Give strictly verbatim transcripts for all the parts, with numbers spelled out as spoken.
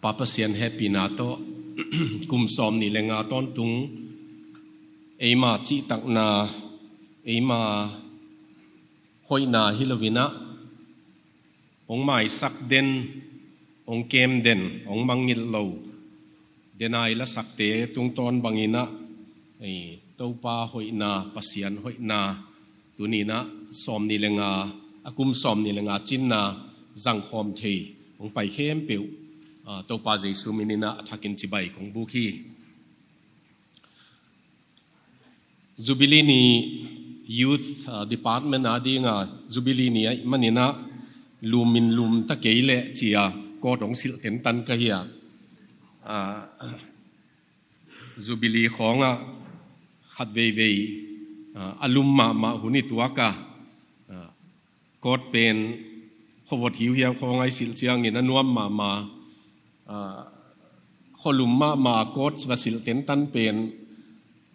Pa Pasian hehpihna tawh kum sawm nih le nga tawntung eima cihtakna, eima hoihna hi loinah hong maisak den, hong kem den, hong mangngilh lo den a i lasakte tungtawn banginah ei Topa hoihna, Pasian hoihna tuninah sawm nih le nga, a kum sawm nih le nga cinna zangkhawm thei hong pai khempeuh, ah, Topa Jesu mininah a thakin cibai kong buk hi. Jubilee ni Youth, ah, Department a dinga Jubilee ni ahih maninah lumin lum ta kei leh cia kawt hong silh tentan ka hi a. Ah, Jubilee khawngah khat veivei, ah, a lum mahmah hun i tuak a, ah, kawt pen khuavot hiuhiau khawng a i silh ciangin a nuam mahmah. Ah, khualum mahmah kawt va silh tentan pen,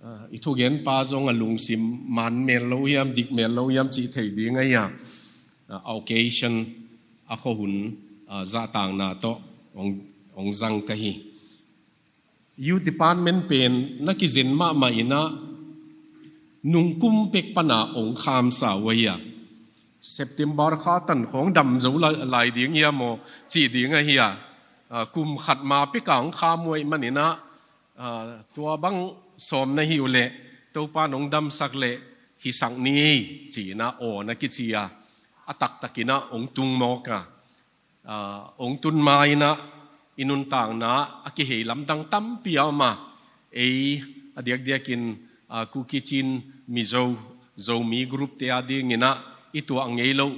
ah, i thugenpa zong a lungsim man mel lo hiam, dik mel lo hiam cih thei ding ahi a. Ah, occasion, a khuahun, ah, zahtakna tawh hong, hong zang ka hi. Youth Department pen na kizen mahmah inah nungkum pek pana hong khamsa uh ahi a. September kha tan khawng dam zo lai, lai ding hiam aw cih ding ahi a. Ah, kum khat ma peka hong kham uh ahih maninah, ah, tua bang sawm na hi uh leh Topa nong damsak leh hisak ni ci inah aw na kici a. A taktakinah hong tung mawk a. Ah, hong tun ma inah i nuntakna a kihei lamdang tampi a om a, ei a diakdiakin, ah, Kuki, Chin, Mizo, Zomi group te a dinginah i tuah ngei loh,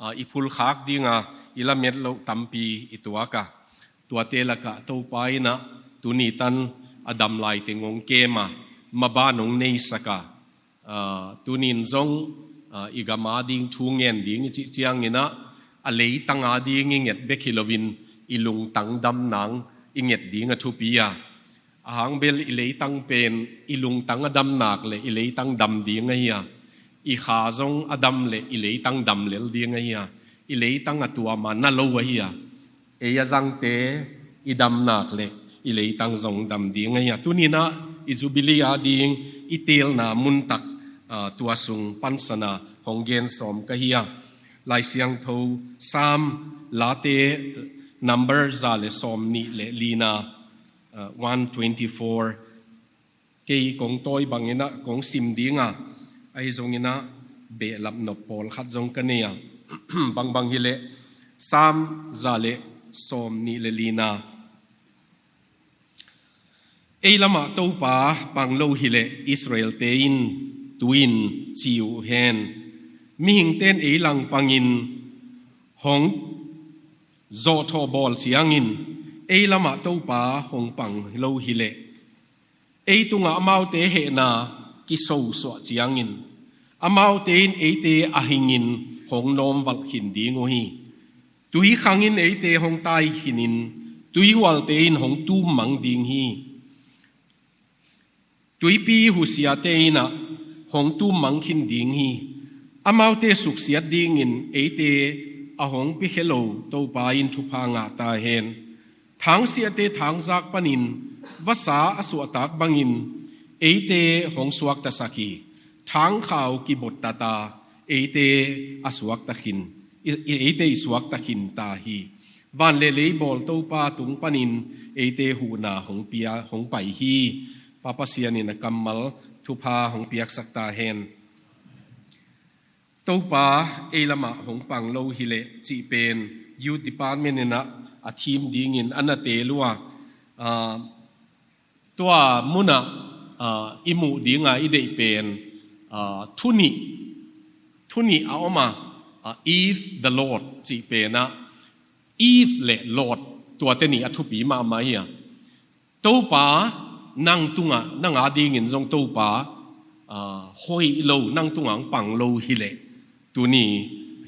ah, i phulkhak dinga i lamet loh tampi i tuak a. Tuate lakah Topa inah tuni tan a dam lai teng hong kem a, maban hong neisak a. Ah, tunin zong, ah, i gam a ding thu ngen ding i cih cianginah a leitang a ding i nget bek hi loin i lungtang dam nang i nget ding a thupi a. A hang bel i leitang pen i lungtang a dam nak le i leitang dam ding ahi a. I kha zong a dam le i leitang dam lel ding ahi a. I leitang a tuam a na lo ahi a. Ei a zangte i dam nak le i leitang zong dam ding ahi a. Tuninah i Jubilee a ding i teelna muntak, ah, tua sung pansana hong gen sawm ka hi a. Lai Siangtho Psalm, Late, Number za le sawm nih le lina, ah, one twenty-four. Kei kong tawi banginah kong sim dinga, ahi zonginah behlap nop pawlkhat zong ka nei a. Bangbang hileh Psalm za le sawm nih le lina. Ei lamah Topa pang lo hileh Israel-te in tu-in ci uh hen. Mihingte in ei lang pangin hong zawhthawh bawl ciangin ei lamah Topa hong pang lo hileh ei tungah amaute hehna kisosuah ciangin amaute in eite a hingin hong nawmvalh khin ding uh hi. Tuikhangin eite hong tai khinin tuihualte in hong tummang ding hi. Tuipi husiate innah hong tummang khin ding hi. Amaute suksiat dingin eite a hong piakhia lo Topa in thupha ngah ta hen. Thangsiahte thangzak panin vasa a suahtak bangin eite hong suaktasak hi. Thangkhau kibottata eite a suakta khin, i, i, eite i suakta khin ta hi. Van le lei bawl Topa tung panin eite huhna hong pia, hong pai hi. Pa Pasian in a kammal thupha hong piaksak ta hen. Topa ei lamah hong pang lo hileh cih pen Youth Department innah a thim dingin a na teel uh a, aa, tua munah, aa, i muh dinga i deih pen, aa, thu nih, thu nih a om a, aa, If the Lord cih penah If le Lord tuate nih a thupi mahmah hi a. Topa, nang tungah, nang a dingin zong Topa, aa, hoih lo, nang tungah hong pang lo hileh tuni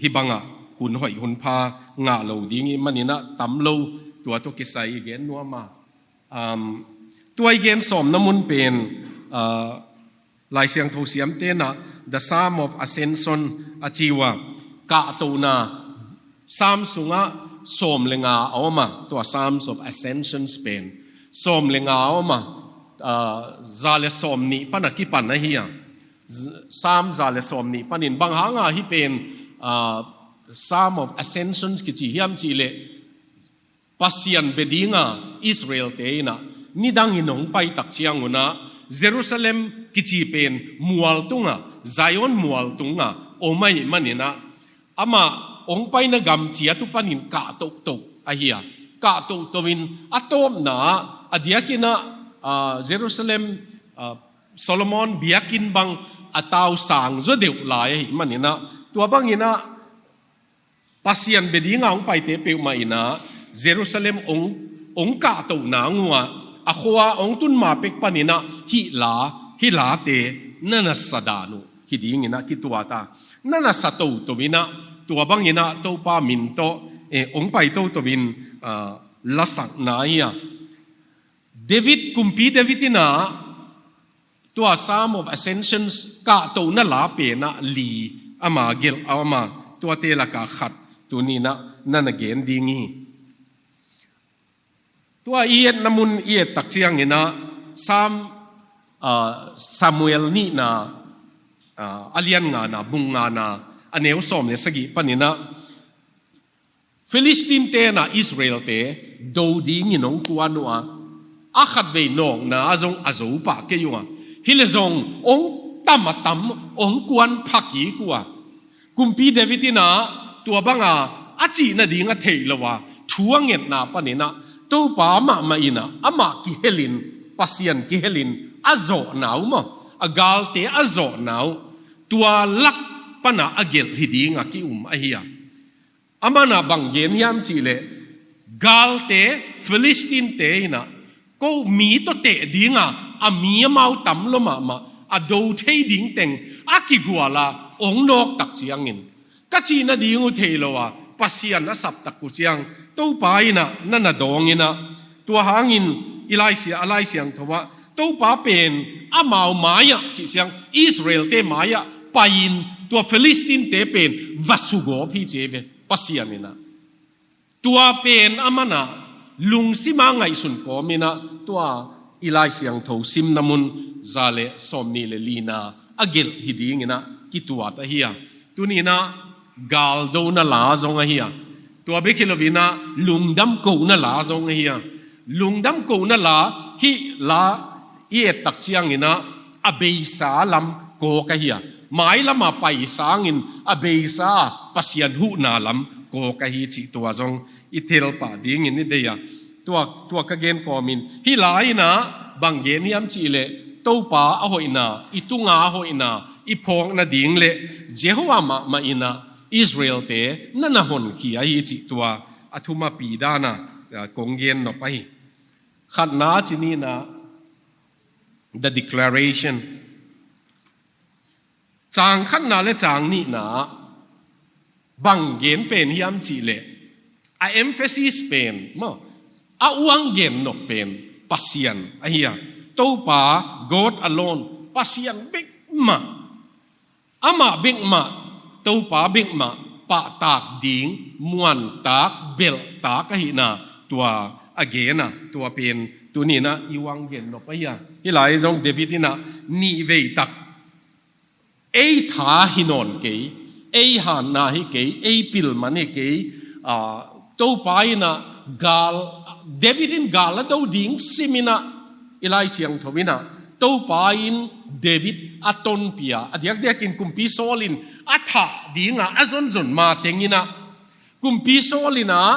hih bangah hun hoih hun pha ngah lo ding ih maninah tam lo tua tawh kisai i gen nuam a. Um, tua i gen sawmna mun pen, aa, Lai Siangtho siamte innah The Psalm of Ascension a ci uh a, kahtohna, Psalm sungah sawm le nga a om a, tua Psalms of Ascensions pen sawm le nga a om a, ah, za le sawm nih pan a kipan ahi a. Z-, Psalm za le sawm nih panin bang hanga hih pen, ah, Psalm of Ascensions kici hiam cih leh, Pasian bia dinga Israel-te in ah nidangin hong pai tak ciangun ah Jerusalem kici pen mual tungah, Zion mual tungah om ahih manin ah, amah hong paina gam ciat uh panin kah tohtoh ahi a. Kah tohtoh in a tawpna ah a diakin ah, ah, Jerusalem, ah, Solomon biakinn bang a tau sang zaw deuh lai ahih manin ah, tua bangin ah Pasian bia dinga hong paite peuhmah in ah Jerusalem hong, hong kahtoh nang uh ah, a khua hong tun ma pek panin ah hih la, hih late na na sa dan uh hi dingin ah kituat a, na na sa toto in ah, tua bangin ah Topa min tawh, eh, hong pai toto in, ah, lasakna hi a. David, kumpi David in ah tua Psalm of Ascensions kahtohna la pen ah li ama gelh a om a, tuate lakah khat tuni-in ah na na gen ding hi. Tua i etna mun i et tak ciangin ah Psalm, ah, Samuel nihna, ah, a lian ngana, bung ngana, a neu sawm le sagih panin ah Philistine-te in ah Israel-te do dingin hong kuan uh a, a khatvei nawkna ah zong a zo pah kei uh a, hi leh zong hong tam a tam, hong kuan pha kik uh a. Kumpi David in ah tua banga a cih nading a theih loh a, thu a ngetna panin ah Topa mahmah in ah amah kihelin, Pasian kihelin a zawhna uh maw, a galte a zawhna uh, tua lak pan ah a gelh hi ding a ki-um ahi a. Aman ah bang gen hiam cih leh, galte, Philistine-te in ah ko mi tawh teh ding a, a mi amau tam lo mahmah, a do thei ding teng a kigual a hong nawk tak ciangin, ka cih nading uh thei lo a, Pasian a sap tak uh ciang, Topa in ah na na dawng in ah, tua hangin i Lai Sia-, a Lai Siangtho ah, Topa pen amau mai-ah cih ciang, Israel-te mai-ah pai-in tua Philistine-te pen va sugawp hi ci hi ve, Pasian in ah. Tua pen aman ah lungsim a ngaihsun kawmin ah tua i Lai Siangtho simna mun za le sawm nih le lina a gelh hi dingin ah kituat ahi a. Tuni-in ah galdona la zong ahi a. Tua bek hi loin ah lungdam kohna la zong ahi a. Lungdam kohna la, hih la i et tak ciangin ah a beisa lam kawk ahi a. Mailam a pai sangin a beisa a Pasian huhna lam kawk ahi cih tua zong i tel pah dingin i deih a. Tua, tua ka gen kawmin, hih la-in ah bang gen hiam cih leh, Topa a hoihna, i tunga a hoihna i phawk nading le Jehovah mahmah in ah Israel-te na na honkhia hi cih tua a thumapi dan a, ah, kong gen nop ahi. Khatna ci ni-in ah, the declaration. Cang khatna le cang nihna ah bang gen pen hiam cih leh, a emphasis pen maw, a uang gen nop pen Pasian ahi a. Topa, God alone, Pasian bek mah. Amah bek mah, Topa bek mah pahtak ding, muantak, belhtak ahihna tua a gen a. Tua pen tuni-in ah i uang gen nop ahi a. Hih lai zong David in ah nih vei tak, ei tha hi nawn kei, ei hanna hi kei, ei pilman hi kei, ah, Topa in ah gal, David in gal a do ding simin ah i Lai Siangtho in ah Topa in David a tonpih a, a diakdiakin Kumpi Saul in a thah ding a, a zonzon mateng in ah Kumpi Saul in ah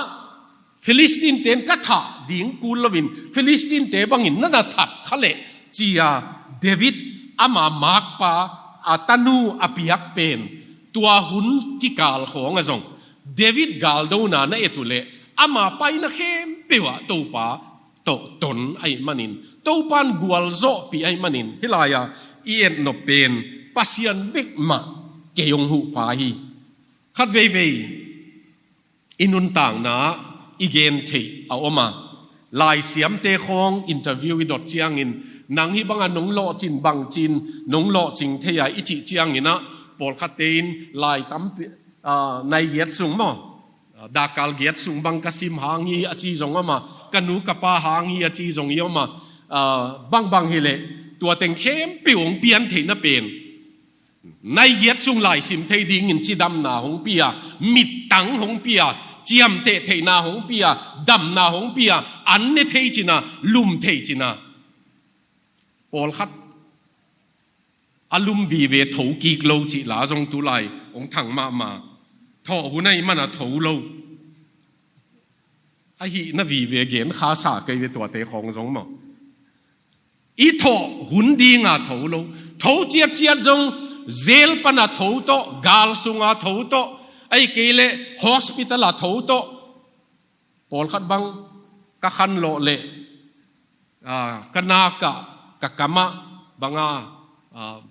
Philistine-te in ka thah ding kul loin, Philistine-te bangin na na that kha leh, ci-a David ama makpa, a tanu a piak pen, tua hun kikal khawng ah zong David galdona na et uh leh, ama paina khempeuh ah Topa tawh ton ahih manin, Topa in gualzawhpih ahih manin, hih lai-a i et nop pen Pasian bek mah kei hong huhpa hi. Khat veivei i nuntakna ah i gen theih a om a. Laisiamte khawng interview i dot ciangin, nang hih banga nong lawhcin bangcin nong lawhcing thei a i cih ciangin ah, pawlkhatte in lai tampi, ah, nai giat sung maw, Dakkal giat sung bang ka sim hang hi a ci zong om a, ka nu ka pa hang hi a ci zong hi om a, ah, bangbang hileh tua teng khempeuh hong pian theihna pen nai giat sung lai sim thei dingin cidamna hong pia, mittang hong pia, ciamteh theihna hong pia, damna hong pia, an ne thei cina, lum thei cina. Pawlkhat a lum vive tho kik lo cih la zong tulai hong thang mahmah. Thawh hun ahih mana tho lo. Ahih na vive gen kha sa kei ve tuate khawng zong maw. I thawh hun dinga tho lo. Tho ciatciat zong jail pana tho tawh, gal sunga tho tawh, ahih kei leh hospital a tho tawh. Pawlkhat bang ka khanlawh leh, ah, ka nak ah, ka kam ah banga, ah,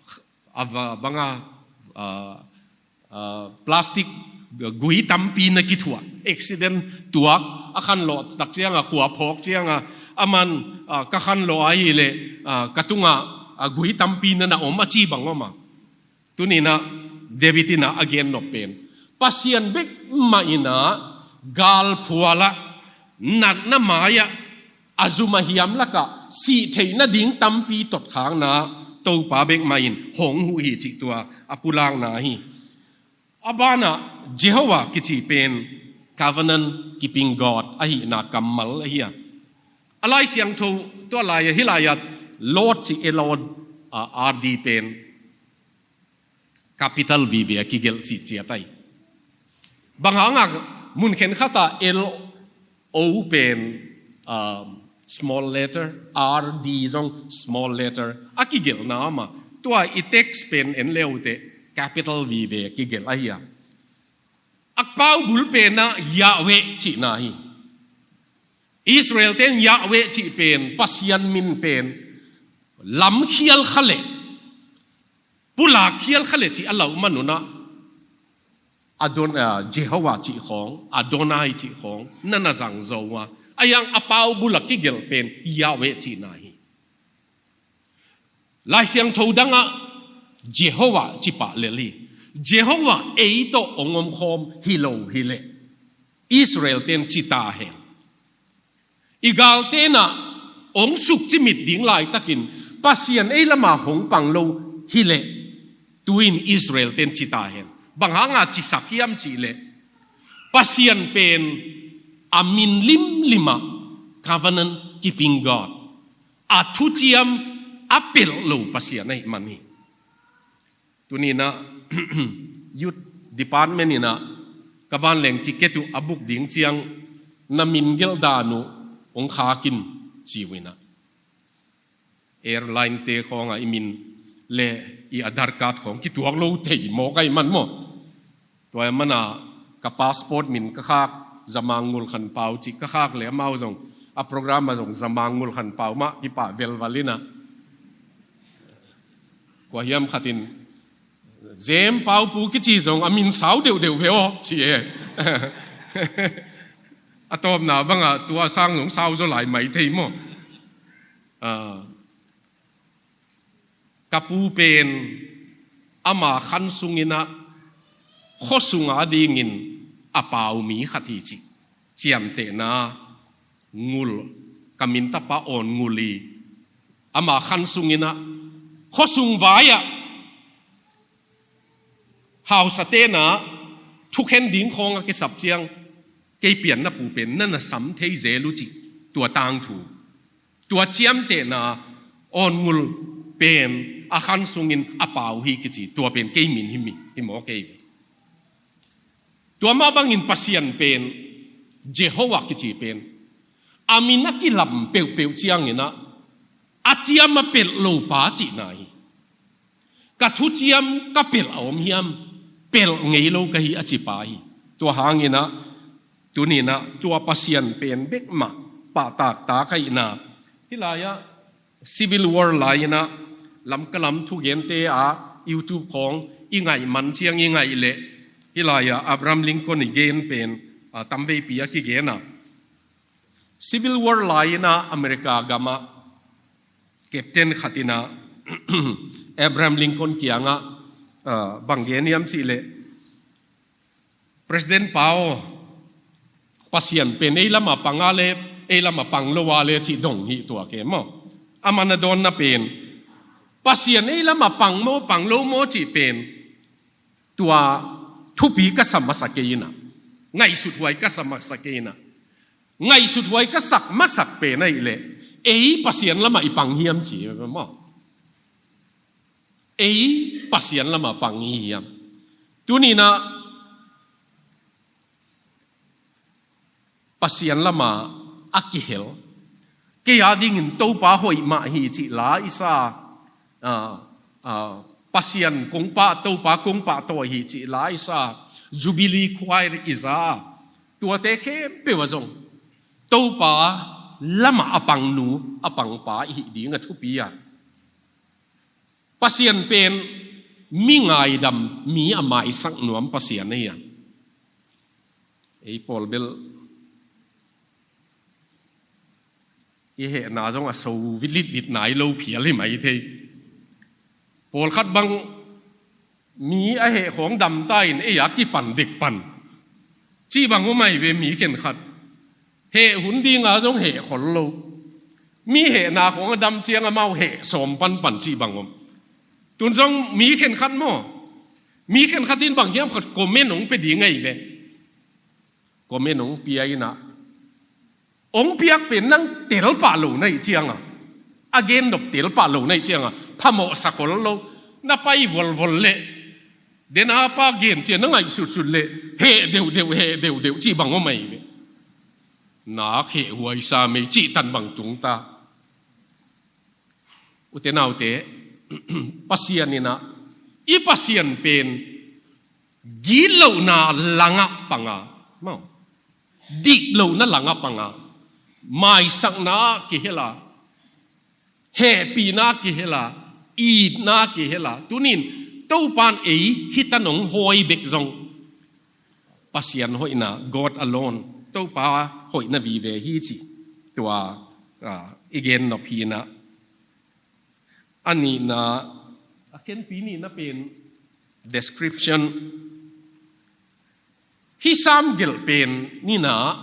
a va-, banga, ah, ah, plastic gui tampi na kithuah, accident tuak, a khanlawh tak cianga khua phawk cianga, aman, ah, ka khanlawh ahih leh, ah, ka tungah, ah, gui tampi na na om a ci bang om a. Tuninah David inah a gen nop pen Pasian bek mah inah galphualah natna mai-ah a zum a hiam lakah sih theih nading tampi totkhakna Topa bek mah in hong huh hi cih tua a pulakna hi. A banah Jehovah kici pen covenant keeping God ahihna kammal ahi a. A Lai Siangtho tua lai-ah hih lai-ah Lord cih L O R D pen capital vive a kigelh cih ciat ahi. Bang hangah mun khenkhatah L O pen, um, small letter, R D zong small letter a kigelhna om a, tua i text pen en le uh teh capital vive a kigelh ahi a. A paubul penah Yahweh cihna hi. Israel ten Yahweh cih pen, Pasian min pen lamkhial kha leh, pulak khial kha leh cih a lauh man unah Adon-, ah, Jehovah cih khawng, Adonai cih khawng na na zang zo a, a yang a paubul a kigelh pen Yahweh cihna hi. Lai Siangtho dangah Jehovah cipah lel hi. Jehovah ei tawh hong omkhawm hi lo hileh Israel ten cita hen. I gal tenah hong sukcimit ding laitakin Pasian ei lamah hong pang lo hileh tu-in Israel ten cita hen. Bang hanga cisak hiam cihleh Pasian pen a min limlimah covenant keeping God, a thuciam a pelh lo Pasian ahih man hi. Tuninah youth department inah ka vanleng ticket uh a buk ding ciang na min gelh dan uh hong khak in ci uh inah. Airline te khawngah i min le i Aadhaar card khawng kituak lo thei mawk ahih man maw. Tua ahih mana ka passport min ka khak Zamang Ngul Khan Pau cih ka khak le amau zong a program ah zong Zamang Ngul Khan Pau mah kipah velval inah. Kua hiam khatin Zem Pau Pu kici zong a min sau deuhdeuh ve aw ci e. A tawpna bangah tua sang zong sau zaw lai mai thei maw. Ah, ka pu pen ama khan sunginah khuasung adingin a pau mi khat hi cih ciamtehna ngul, ka min tapa awn ngul hi. Ama khan sunginah khuasung vai-ah hausa tenah thukhen ding khawng a kisap ciang kei pianna pu pen na na sam thei zel uh cih tua tangthu. Tua ciamtehna awn ngul pen a khan sungin a pau hi kici, tua pen kei min hi mi hi maw kei. Tua mah bangin Pasian pen Jehovah kici pen a min a kilam peuhpeuh cianginah a ciam a pelh lo pa cihna hi. Ka thuciam ka pelh a om hiam? Pelh ngei lo ka hi a cipa hi. Tua hanginah tuninah tua Pasian pen bek mah pahtaktak ahihna. Hih lai-ah Civil War lai-inah Lamka lam thugente a YouTube khawng i ngaih man ciang i ngaih leh hih lai-ah Abraham Lincoln i gen pen, ah, tamveipi a kigen a. Civil War lai-inah America gamah captain khatinah Abraham Lincoln kiangah, ah, bang gen hiam cihleh, President pa aw, Pasian pen ei lamah pang a le, ei lamah pang lo a le cih dong hi tua ke maw. A man a dawnna pen Pasian ei lamah pang maw, pang lo maw cih pen tua thupi ka sa masa kei inah, ngaihsuthuai ka sa masa kei inah, ngaihsuthuai ka sak masak pen ahih leh ei Pasian lamah i pang hiam ci maw. Ei Pasian lamah pang i hiam? Tuninah Pasian lamah a kihel, kei a dingin Topa hoih mah hi cih la i sa, ah, ah, Pasian kong pah, Topa kong pahtawi hi cih la i sa, Jubilee Choir i za, tuate khempeuh ah zong Topa lamah a pangnu a pangpa i hih ding a thupi a. Pasian pen mi ngaidam, mi a maisak nuam Pasian ahi a. Ei pawl bel i hehna zong a so vitlitlitna i lo phial hi mai thei. Pawlkhat bang mi a heh khawng damta in ei a kipan dek pan cih bang om ahi ve. Mi khenkhat heh hun dinga zong heh khol lo, mi hehna khawng a dam ciang amau heh sawm panpan cih bang om. Tun zong mi khenkhat maw, mi khenkhat in bang hiam khat comment hong pia ding ahi ve. Comment hong pia inah, hong piak pen nang telpah lo na hih cianga, a gen nop telpah lo na hih cianga phamawh sa khol lo, na pai volvol leh den a pa gen cian na ngaihsutsut leh heh deuhdeuh, heh deuhdeuh cih bang om ahi ve. Nak heh huai sa mei cih tan bang tungta. Ute naute, Pasian inah i Pasian pen gitlohna langah panga maw, diklohna langah panga, maisakna kihela, hehpihna kihela, itna kihela. Tunin Topan ei hitan hong hawi bek zong Pasian hoihna, God alone, Topa hoihna vive hi ci tua, ah, i gen nop hi inah. A nihna, a khenpi nihna pen description. Hih Sam gelh pen ninah,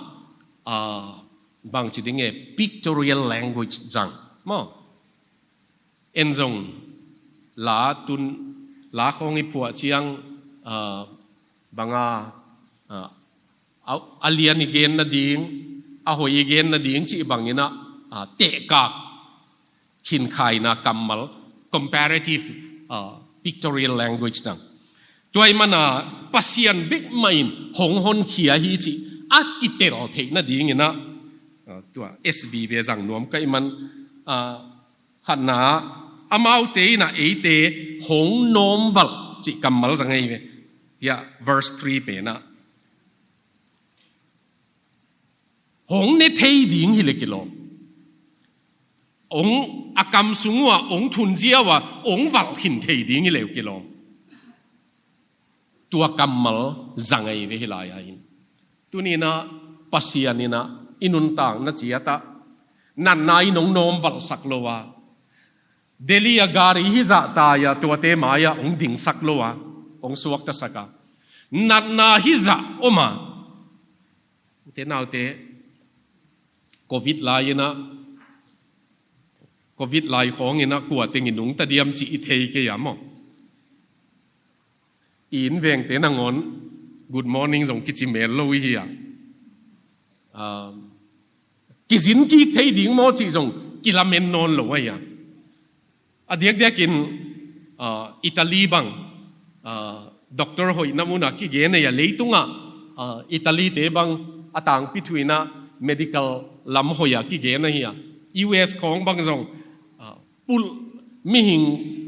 ah, bangci ding e, pictorial language zang maw. En zong la tun, la khawng i phuah ciang, ah, banga, ah, a, a lian i gen nading, a hoih i gen nading cih banginah, ah, tehkak khinkhaina kammal, comparative, ah, pictorial language dang. Tua i mana Pasian bek mahin hong honkhia hi cih a kitel theih nadinginah, ah, tua S B ve zang nuam ka i man, ah, khatna, amaute inah eite hong nawmvalh cih kammal zang ahi ve. Hiah verse three penah hong ne thei ding hi le kilawm. Hong a kam sung uh ah hong thunzia uh ah hong valh khin thei ding hi le kilawm. Tua kammal zang ahi ve hih lai-ah hin. Tuninah Pasian inah i nuntakna ciatah natna in hong nawmvalhsak lo a, Delhi a gari hizahta-ah tuate mai-ah hong dingsak lo a, hong suaktasak a, natna hizah om a. Ute naute, Covid lai-inah, Covid lai khawnginah kua teng i nungta diam cih i thei kei a maw. I inn vengte nangawn good morning zong kici mel lo i hi a. Um, kizin kik thei ding maw cih zong kilamen nawn lo ahi a. A diakdiakin, ah, Italy bang, ah, doctor hoihna munah kigen ahi a, leitungah, ah, Italy te bang a tangpi thuinah medical lam hoih ah kigen ahi a. U S khawng bang zong, ah, pulh mihing,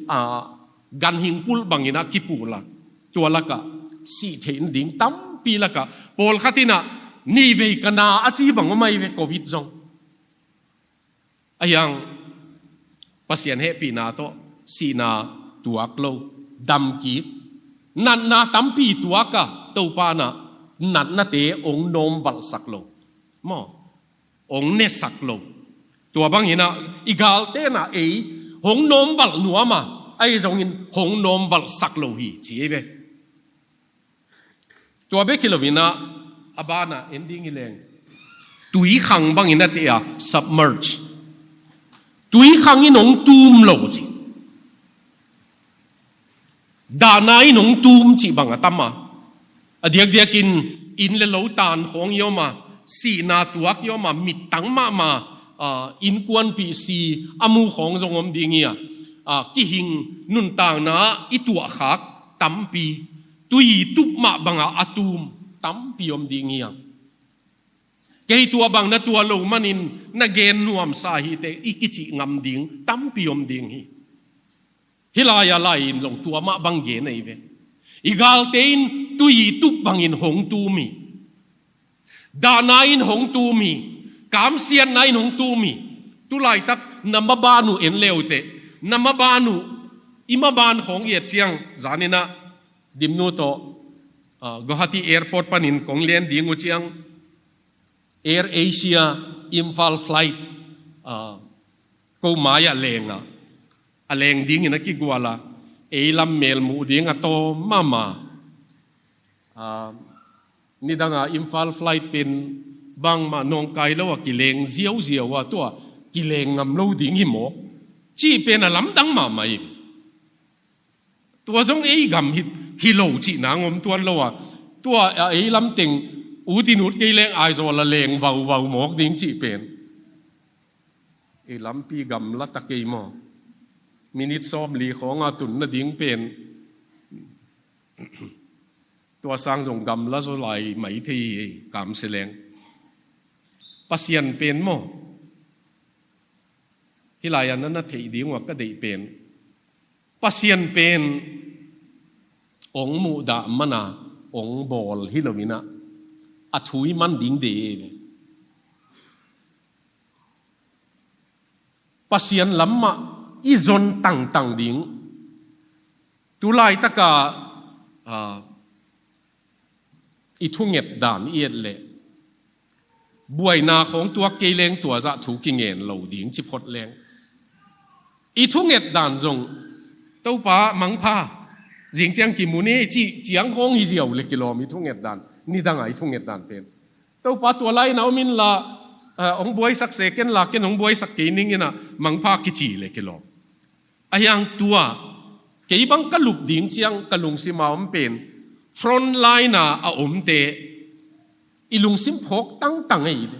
ah, ganhing pulh banginah kipulh a, tua lakah sih theih nading tampi lakah pawlkhat inah nihvei ka na a ci bang om ahi ve. Covid zong ahiang Pasian hehpihna tawh sihna tuak lo, damkik, natna tampi tuak a, Topa inah natnate hong nawmvalhsak lo maw, hong nesak lo. Tua banginah i galte inah ei hong nawmvalh nuam a, ahi zongin hong nawmvalhsak lo hi ci ei ve. Tua bek hi loinah a banah en ding hi leng, Tui khang bangin a teh a, submerge. Tui khang in hong tum lo ci. Dahna in hong tum cih bang a tam a. A diakdiakin inn le lo tan khawng i om a, sihna tuak i om a, mittang mahmah, ah, innkuanpih si a mu khawng zong om ding hi a, ah, kihing nuntakna i tuahkhak tampi, tui tup mah banga a tum tampi om ding hi a. Kei tua bang na tua lo manin na gen nuamsa hi teh i kicih ngam ding tampi om ding hi. Hih lai-ah lai-in zong tua mah bang gen ahi ve. I galte in tui tup bangin hong tum hi. Dahna in hong tum hi. Kamsiatna in hong tum hi. Tu laitak na maban uh en le uh teh. Na maban uh, i maban khawng i et ciang, zanin ah Dimnu tawh, ah, Guwahati Airport panin kong len ding uh ciang, Air Asia Imphal flight, ah, ko mai-ah leng a, a leng dingin a kigual a, ei lam mel muh ding a tawm mahmah. Ah, nidanga Imphal flight pen bangmah nawngkai lo a kileng ziauziau a, tua kileng ngam lo ding hi mawk cih pen a lamdang mahmah hi. Tua zong ei gam hi, hi lo cihna ngom tuan lo a, tua a ei lamteng ut in ut kei leng Aizawl a leng vauvau mawk ding cih pen. Ei lampi gamla ta kei maw? Minute sawmli khawnga tun nading pen. Tua sang zong gamla zaw lai mai thei hi, kamsia leng. Pasian pen maw? Hih lai-ah na na theih ding uh a ka deih pen, Pasian pen hong muhdah mana hong bawl hi lo in ah, a thu i man ding deih hi ve. Pasian lam mah i zon tangtang ding. Tu laitaka, ah, i thunget dan i et leh, buaina khawng tuak kei leng tua zah thu kingen lo ding ci phot leng, i thunget dan zong, Topa mangpha, zing ciang kimu ni ci, ciang khawng hi ziau le kilawm i thunget dan, nidanga i thunget dan pen. Topa tua lai-in a om inla, ah, hong buaisak se ken la, ken hong buaisak kei ning in ah mangpha kici le kilawm. Ahi hang tua, kei bang ka lup ding ciang ka lungsim a om pen, front line a a omte, i lungsim phawk tangtang ahi ve.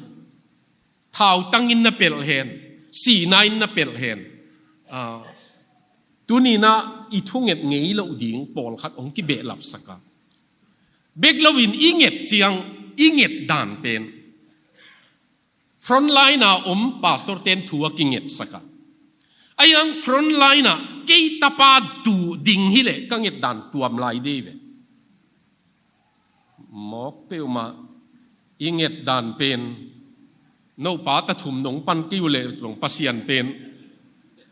Thautang in na pelh hen, sihna in na pelh hen. Ah, tuni-in ah i thunget ngei loh ding pawlkhat hong kibehlapsak a. Bek loin i nget ciang, i nget dan pen, front line a om pastor ten thu a kingetsak a. Ahi hang front line a kei tapa tu ding hileh ka nget dan tuam lai dei ve. Mawk peuhmah i nget dan pen, nopa ta thum nong pan kei uh leh zong Pasian pen,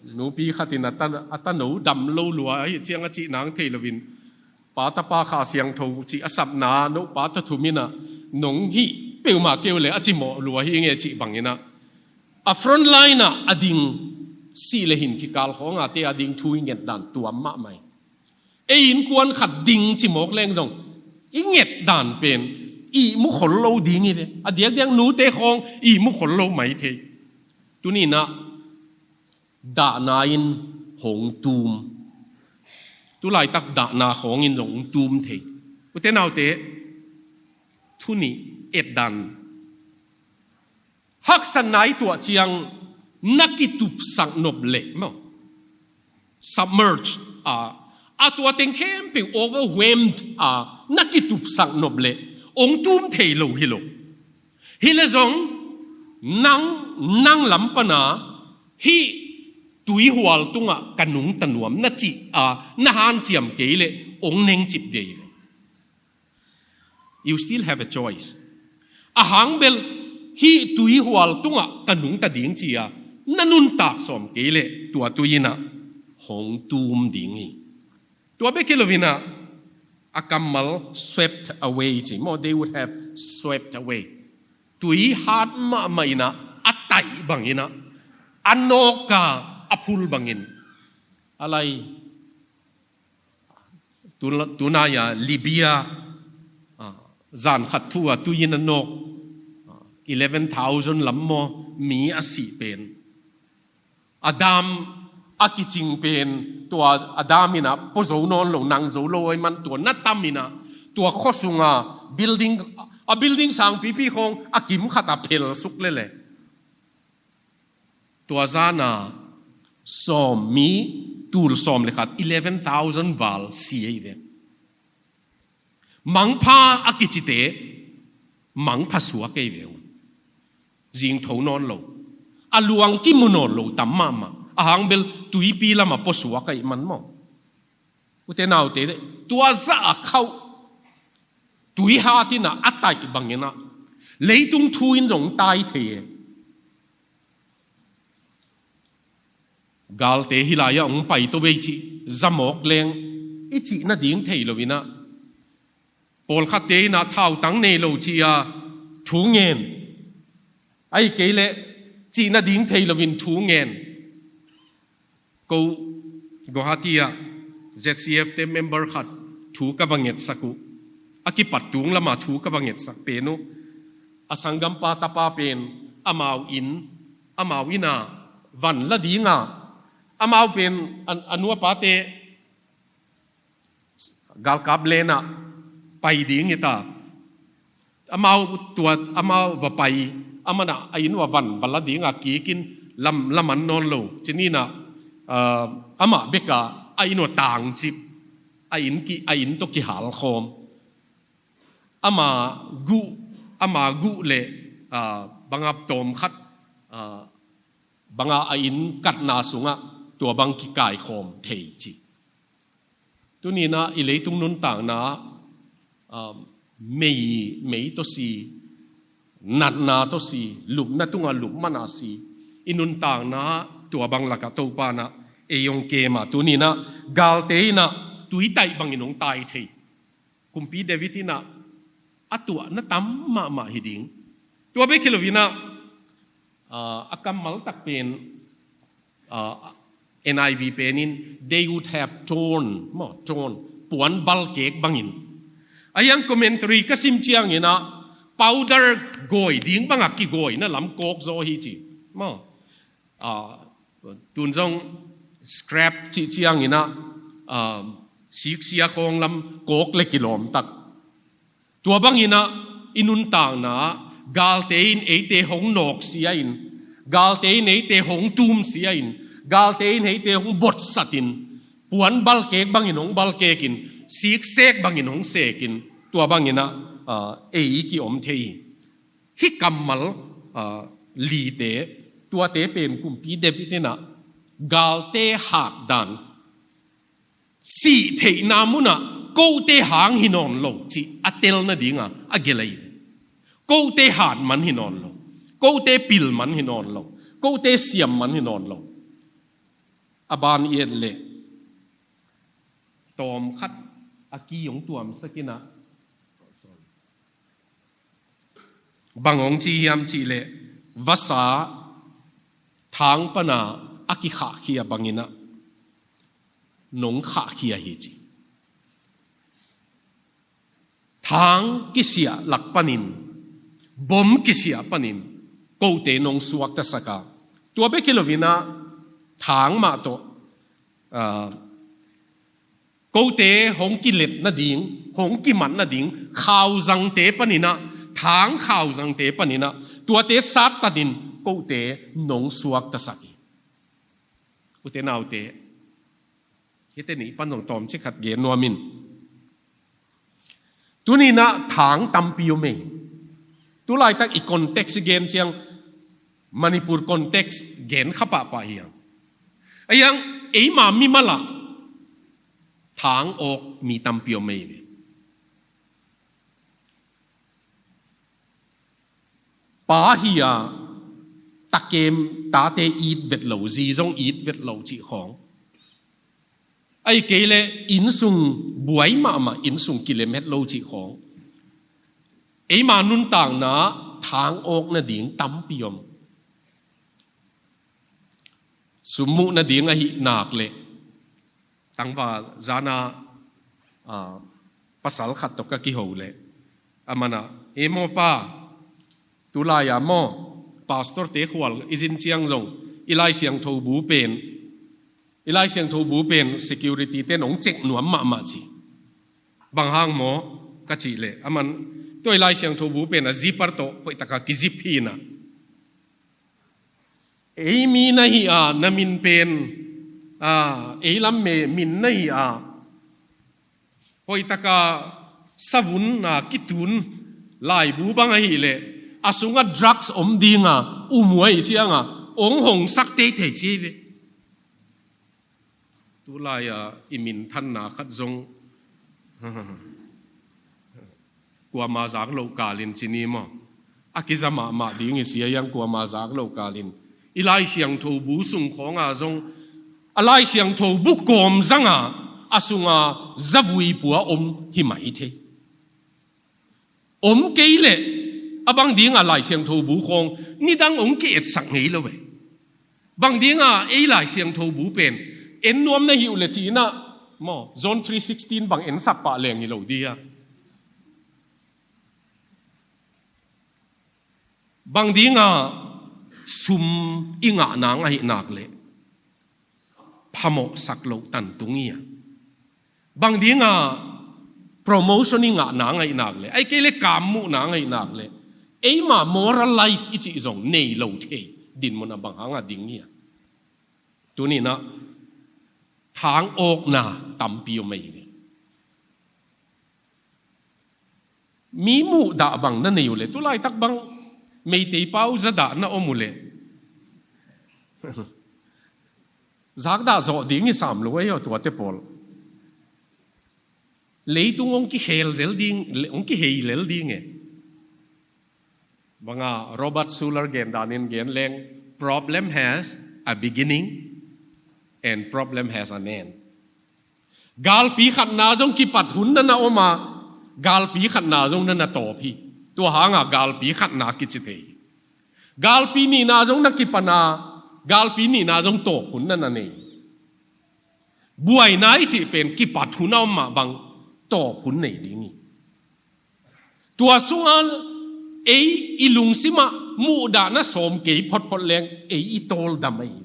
nupi khatin a ta, a ta no dam lo lua ahi ciang a cih nang thei loin, Pa, Tapa, Kha Siangtho cih a sapna nopa ta thum in ah nong hih peuhmah kei uh leh a cimawh lua hi nge cih bangin ah, a front line ah a ding, sih le hin kikal khawnga te a ding thu i nget dan tuam mahmah hi. Ei innkuan khat ding ci mawk leng zong i nget dan pen ihmu khol lo ding hi ve. A diakdiak nute khawng ihmu khol lo mai thei. Tuni-in ah dahna in hong tum. Tu laitak dahna khawngin zong hong tum thei. Ute naute, thu nih, et dan. Haksatna i tuah ciang na kitupsak nop leh maw, submerge a, a tua teng khempeuh overwhelmed a, na kitupsak nop leh hong tum thei lo hi lo. Hi leh zong nang, nang lam pana hih tuihual tungah ka nungta nuam na cih a, na hanciam kei leh hong nengcip dei ve. You still have a choice. A hang bel hih tuihual tungah ka nungta ding ci-a na nuntak sawm kei leh tua tui in ah hong tum ding hi. Tua bek hi loin ah a kammal swept away ci maw, they would have swept away. Tui hat mahmah in ah a taih bangin ah, a nawk a, a phul bangin. A lai, tu, tunai-a Libya, ah, zan khat thu-a tui in a nawk, ah, eleven thousand lam maw, mi a sih pen. A dam a kicing pen, tua a dam in a pua zo nawn lo, nang zo lo ahih man tua na tam in a, tua khua sung a building, a building sangpipi khawng a kim khat a phel suk lel e. Tua zan a sawm mi, tul sawm le khat, eleven thousand val si ei ve. Mangpha a kicite, mangpha suak ei ve uh. Zing tho nawn lo. A luang kimu nawn lo tam mahmah. A hang bel tuipi lam a pua suak ahih man maw. U te nau te, tua zah a khauh, tui hat in a, a taih bang in a, leitung thu in zong tai thei e. Galte hih lai ah hong pai to ve cih, za mawk leng, i cih nading thei lo in a, pawlkhatte in a thautang nei lo ci a thu ngen. Ahih kei leh cih nading thei lo in thu ngen. Ko Guwahati ah Z C F te member khat thu ka va ngetsak uh. A kipat tung lam a thu ka va ngetsak pen uh. A sanggampa tapa pen amau inn, amau inn a van la ding a, amau pen a, a nu a pate galkap len ah pai ding hi ta. Amau tua, amau va pai, aman a, a inn uh a van va la ding a kik in, lam, la man nawn lo. Ci ni in a, ah, amah bek a, a inn uh a tangcip, a inn ki, a inn tawh kihal khawm. Ama guh, ama guh le, ah, bang a tawm khat, ah, bang a, a inn katna sung ah tua bang kikai khawm thei ci. Tuni in a i leitung nuntakna, ah, mei, mei tawh si, natna tawh si, lupna tung a lup man a si, i nuntakna tua bang lak ah Topa in a ei hong kem a, tuni in a galte in a tui taih bang in hong tai thei. Kumpi David in a, a tuahna tam mahmah hi ding. Tua bek hi lo in a, ah, a kammal tak pen, ah, N I V pen in, "They would have torn," maw, torn, puan balkek bang in. A hiang commentary ka sim ciang in a, powder gawi ding bang a kigawina lam kawk zaw hi ci. Maw. Ah, tun zong scrap cih ciang in a, ah, siksia khawng lam kawk le kilawm tak. Tua bang in a i nuntakna, galte in eite hong nawk sia in, galte in eite hong tum sia in, galte in eite hong botsat in, puan balkek bang in hong balkek in, siksek bang in hong sek in, tua bang in a, ah, ei ki om thei hi. Hih kammal, ah, lite, tuate pen Kumpi David in a galte hatdan, sih theihna mun ah kote hang hi nawn lo cih a tel nading a, a gelh ahi. Kote hat man hi nawn lo, kote pil man hi nawn lo, kote siam man hi nawn lo. A ban i et leh tawm khat a ki hong tuamsak in a, bang hong ci hiam cih leh, vasa thang pan a a kikhahkhia bang in a nong khahkhia hi ci. Thang kisiah lak pan in, bom kisiah pan in, kote nong suaktasak a. Tua bek hi lo in a, thang mah tawh, ah, kote hong kilet nading, hong kimat nading, khauzangte pan in a, thang khauzangte pan in a, tuate sattat in kote nong suaktasak hi. U te nau te, hihte nih pan zong tawmcik khat gen nuam ing. Tuni in a thang tampi om ei. Tu laitak i context i gen ciang, Manipur context gen kha pahpah hi hang. A hiang, eima mimal ah thang awk mi tampi om ei ve. Pa hi a, takem tate it vet lo, zi zong it vet lo cih khawng. Ahih kei leh innsung buai mahmah, innsung kilem het lo cih khawng. Eima nuntakna thang awk nading tampi om. Sum muh nading ahih nak leh, tangval zan a, ah, pasal khat tawh ka kiho leh, aman a, "E maw pa, Tulai-a maw, pastor-te khual i zin ciang zong i Lai Siangtho bu pen, i Lai Siangtho bu pen security-ten hong cek nuam mahmah ci. Bang hang maw ka cih leh, aman tua i Lai Siangtho bu pen a zipper tawh hoihtaka kizip hi inah, ei mi na hi a, na min pen, a, ei lam me min na hi a, hoihtaka savun a kitun laibu bang ahih leh, a sungah drugs om dinga um uh ahih cianga hong hongsak teitei ci hi ve. Tulai-a i minthanna khat zong kuama zak loh kalin ci ni maw? A kiza mahmah ding hi sia hiang, kuama zak loh kalin. I Lai Siangtho bu sung khawnga zong, a Lai Siangtho bu kawm zanga a sunga zavui pua om hi mai thei. Om kei leh, a bang dinga Lai Siangtho bu khawng nidang hong ki-etsak ngei lo ve. Bang dinga ei Lai Siangtho bu pen en nuam na hi uh leh ci inah, maw, John three sixteen bang ensap pah leng hi lo dih a. Bang dinga sum i ngah nang ahih nak leh phamawhsak loh tantung hi a. Bang dinga promotion i ngah nang ahih nak leh, ahih kei leh kammuh nang ahih nak leh, eima moral life i cih zong nei lo thei dinmun a bang hanga ding hi a. Tuni inah thang awkna tampi om ahi ve. Mi muhdah bang na nei uh leh, tulaitak bang Meitei pau zadah na om uh leh, zakdah zawh ding hi sam lo ei aw, tuate pawl. Leitung hong kikhel zel ding, hong kihei lel ding e. Banga Robert Schuller gen danin gen leng, problem has a beginning and problem has an end. Galpi khatna zong kipat hun na na om a, galpi khatna zong na na tawp hi. Tua hanga galpi khatna kici thei hi. Galpi nihna zong na kipan a, galpi nihna zong tawp hun na na nei hi. Buaina i cih pen kipat hun a om mah bang tawp hun nei ding hi. Tua sunga ei i lungsimah muhdah na sawm kei photphot leng ei i tawldam ahi.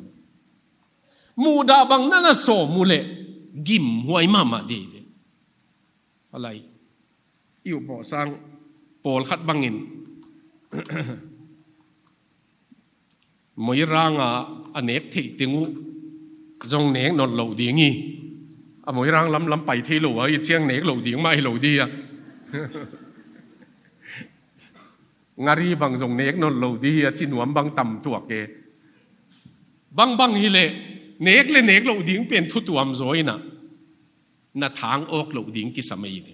Muhdah bang na na sawm uh leh gimhuai mahmah dei ve. Alai, i upmawh sang pawlkhat bangin Moiranga a nek theih teng uh zong nek nawn loh ding hi. A Moirang lamlam pai thei lo a, i ciang nek loh ding mah hi lo dih a. Ngari bang zong nek nawn lo dih hi a, ci nuam bang tam tuak e. Bangbang hileh nek le nek loh ding pen thu tuam zaw inah, na thang awk loh ding kisam ahi ve.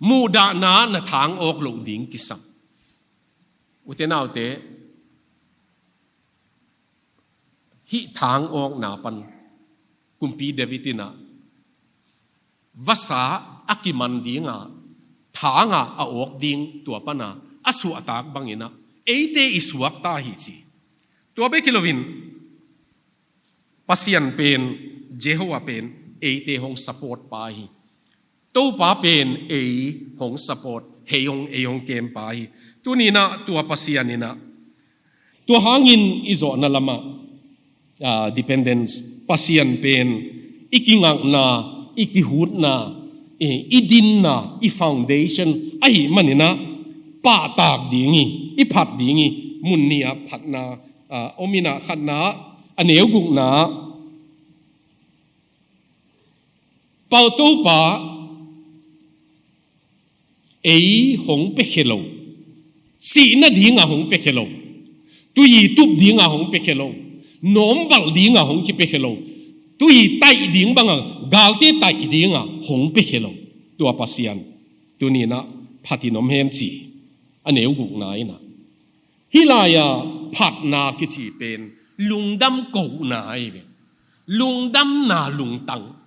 Muhdahna na thang awk loh ding kisam. Ute naute, hih thang awkna pan Kumpi David inah vasa a kiman dinga, thanga a awk ding tua pana a suahtak banginah eite i suakta hi ci. Tua bek hi loin Pasian pen, Jehovah pen eite hong support pa hi. Topa pen ei hong support, hei hong, ei hong kem pa hi. Tuninah tua Pasian inah, tua hangin i zawhna lamah, ah, dependence, Pasian pen i kingakna, i kihutna, i, i dinna, i foundation ahih maninah pahtak ding hi, i phat ding hi. Mun nih ah phatna, ah, om inah, khatna, a neu gukna, Topa ei hong piakhia lo, sihna dinga hong piakhia lo, tui tup dinga hong piakhia lo, nawmvalh dinga hong kipiakhia lo, tui taih ding banga galte taih dinga hong piakhia lo tua Pasian tuninah phatin om hen ci. A neu gukna inah, hih lai-a phatna kici pen lungdam kohna ahi ve. Lungdamna lungtang.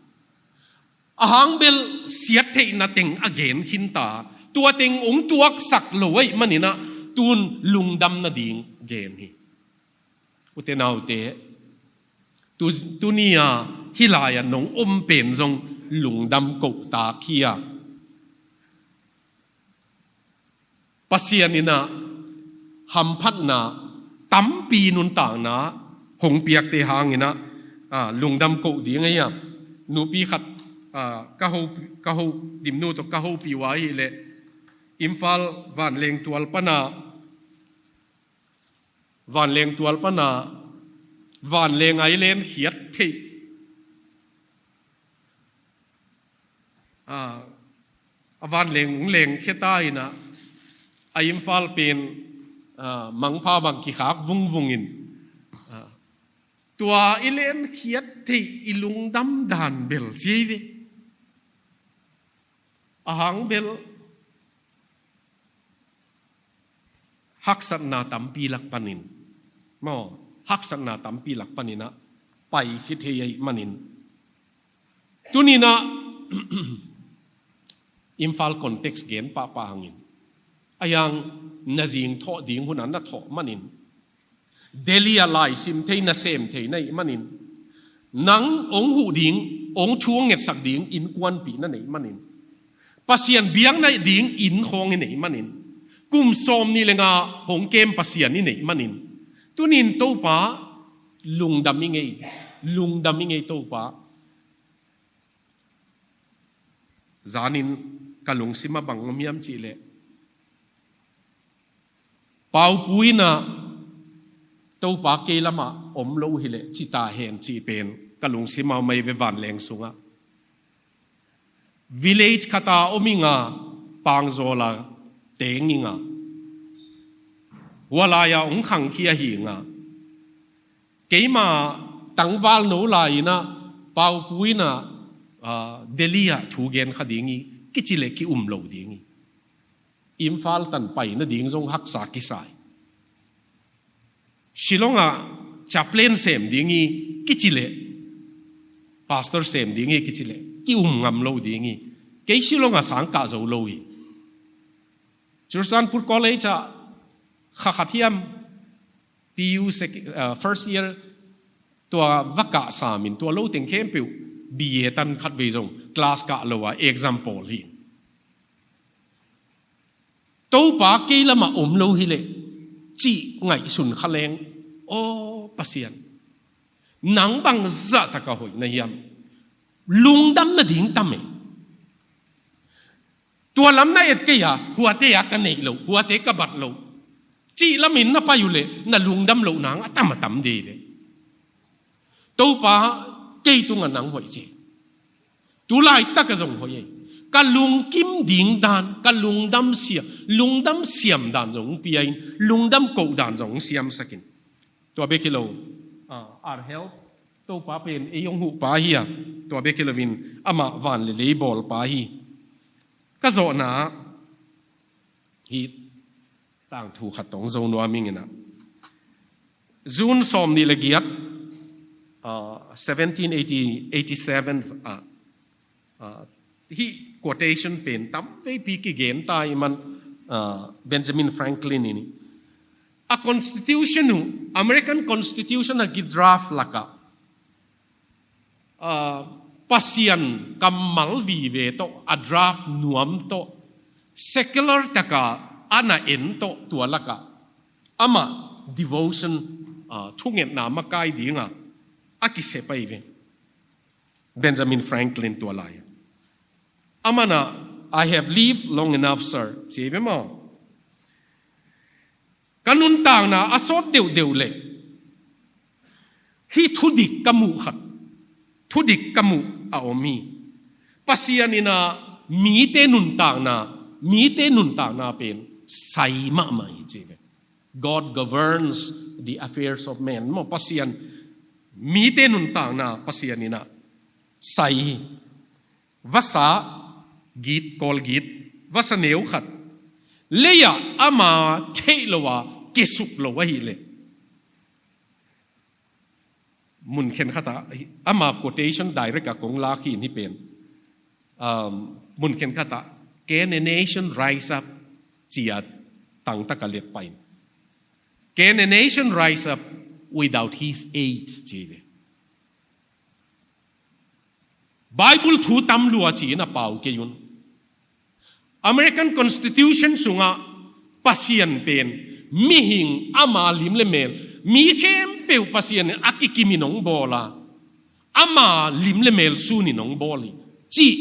A hang bel siat theihna teng a gen khinta, tua teng hong tuaksak lo ahih maninah tun lungdam nading gen hi. Ute naute, tu, tuni-a hih lai-a nong om pen zong lungdam kohtak hi a. Pasian inah hamphatna tampi nuntakna hong piakte hangin ah, ah, lungdam koh ding ahi a. Nupi khat, ah, ka ho, ka ho, Dimnu tawh ka hopih uh ahih leh Imphal vanleng tual pana, vanleng tual pana, vanleng island khiat theih, ah, a vanleng hong lengkhia ta in ah, a Imphal pen, ah, mangpha bang kikhak vungvung in, ah, tua i lenkhiat theih i lungdam dan bel ci hi ve. A hang bel haksatna tampi lak panin, maw, haksatna tampi lak panin ah pai khit hi ahih manin, tuni in ah Imphal context gen pahpah hangin, a hiang na zing thawh ding hun ah na thawh manin, Delhi ah laisim thei, na sem thei na hih manin, nang hong huh ding, hong thu hong ngetsak ding innkuanpih na neih manin, Pasian biakna ding inn khawng i neih manin, kum sawmnih le nga hong kem Pasian i neih manin, tuni in Topa lungdam i ngei, lungdam i ngei Topa. Zanin ka lungsim ah bang om hiam cih leh, Paupu in ah Topa kei lamah om lo hi leh ci ta hen cih pen ka lungsim ah om ahi ve vanleng sungah. Village khat ah om ing a, Pangzawl ah teng ing a, hua lai ah hong khangkhia hi ing a, keima tangval no lai in ah Paupu in ah, ah, Delhi ah thu gen kha ding hi kici leh ki-um lo ding hi. Imphal tan pai nading zong haksa kisa hi. Shillong ah chaplain sem ding hi kici leh, pastor sem ding hi kici leh ki-um ngam lo ding hi. Kei Shillong ah sang kah zo lo hi. Churachandpur College ah kha khat hiam, P U sec-, uh, first year tua va kah sam in, tua lo teng khempeuh B A tan khatvei zong class kah lo a exam pawl hi. Topa kei lamah om lo hi leh cih ngaihsun kha leng, aw Pasian, nang bang zahtak a hoih na hiam? Lungdam nading tam e. Tua lam na et kei a, huate a ka neih loh, huate ka bat loh cih lamin na pai uh leh na lungdam loh nang a tam a tam dei ve. Topa, kei tungah nang hoih ci. Tu laitak ah zong hoih ei. Ka lungkim ding dan, ka lungdam siam, lungdam siam dan zong hong pia in, lungdam koh dan zong hong siamsak in. Tua bek hi lo, ah, our help, Topa pen ei hong huhpa hi a, tua bek hi loin amah van le lei bawlpa hi. Ka zawhna ah hih tangthu khat tawh hong zo nuam ing in ah, June sawmnih le giat, ah, seventeen eighty, eighty-seven, ah, ah, hih quotation pen tamveipi kigen ta ahih man, ah, Benjamin Franklin in, a constitution uh, American Constitution a kidraft lakah, ah, Pasian kammal vive tawh, a draft nuam tawh, secular taka a na en tawh, tua lakah amah devotion, ah, thungetna makai dinga a kisep ahi ve. Benjamin Franklin tua lai. Amah in ah, "I have lived long enough, sir," ci ve maw. Ka nuntakna a sawt deuhdeuh leh hih thudik ka muh khat, thudik ka muh a om hi. Pasian in ah mite nuntakna, mite nuntakna pen sai mahmah hi ci ve. God governs the affairs of men. Maw, Pasian mite nuntakna Pasian in ah sai hi. Vasa git, Kawl git, vasa neu khat, lei-ah ama theih lo a, kesuk lo ahih leh, mun khenkhat ah, ama quotation direct ah kong lak hi in hih pen, um, mun khenkhat ah, "Can a nation rise up?" ci-a tangtak a let pah in, "Can a nation rise up without his aid?" ci hi ve. Bible thu tam lua ci-in a pau kei un. American Constitution sungah Pasian pen Mihing ama lim le mel, mi khempeuh Pasian in a kikimin hong bawl a, ama lim le mel sunin hong bawl hi, cih,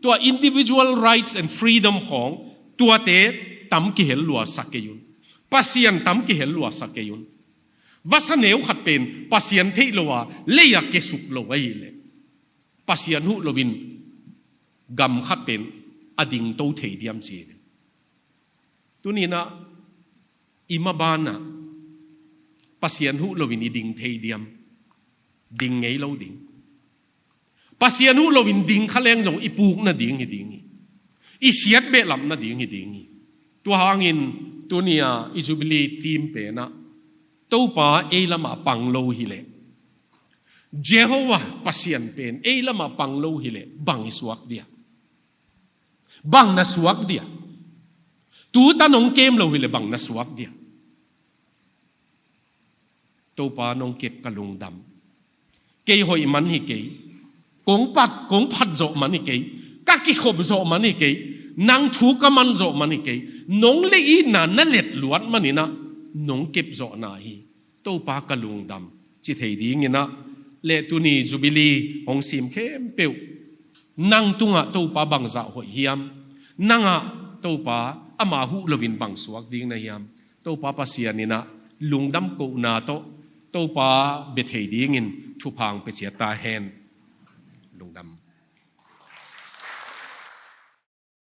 tua individual rights and freedom khawng, tuate tam kihel luasa kei un. Pasian tam kihel luasa kei un. Vasa neu khat pen Pasian theih lo a, lei a kesuk lo ahih leh, Pasian huh loin gam khat pen a dingto thei diam ci hi. Tuni-in ah i maban ah Pasian huh loin i ding thei diam? Ding ngei lo ding. Pasian huh loin ding kha leng zong i puk nading hi ding hi. I siat behlap nading hi ding hi. Tua hangin tuni-a i Jubilee theme pen ah, Topa ei lamah pang lo hi leh, Jehovah Pasian pen ei lamah pang lo hi leh, bang i suak dia? Bang na suak dia? Tutan hong kem lo hi leh bang na suak dia? Topa, nong kep ka lungdam. Kei hoih man hi kei. Kong pat, kong phat zawh man hi kei. Ka kikhop zawh man hi kei. Nang thu ka man zawh man hi kei. Nong lei itna na let luat manin ah nong kep zawhna hi. Topa, ka lungdam, ci thei dingin ah, le tuni Jubilee hong sim khempeuh, nang tungah Topa bangzah hoih hiam? Nangah Topa ama huh loin bang suak ding na hiam? Topa Pasian in ah lungdam kohna tawh Topa bia thei dingin thupha hong pia ciat ta hen. Lungdam.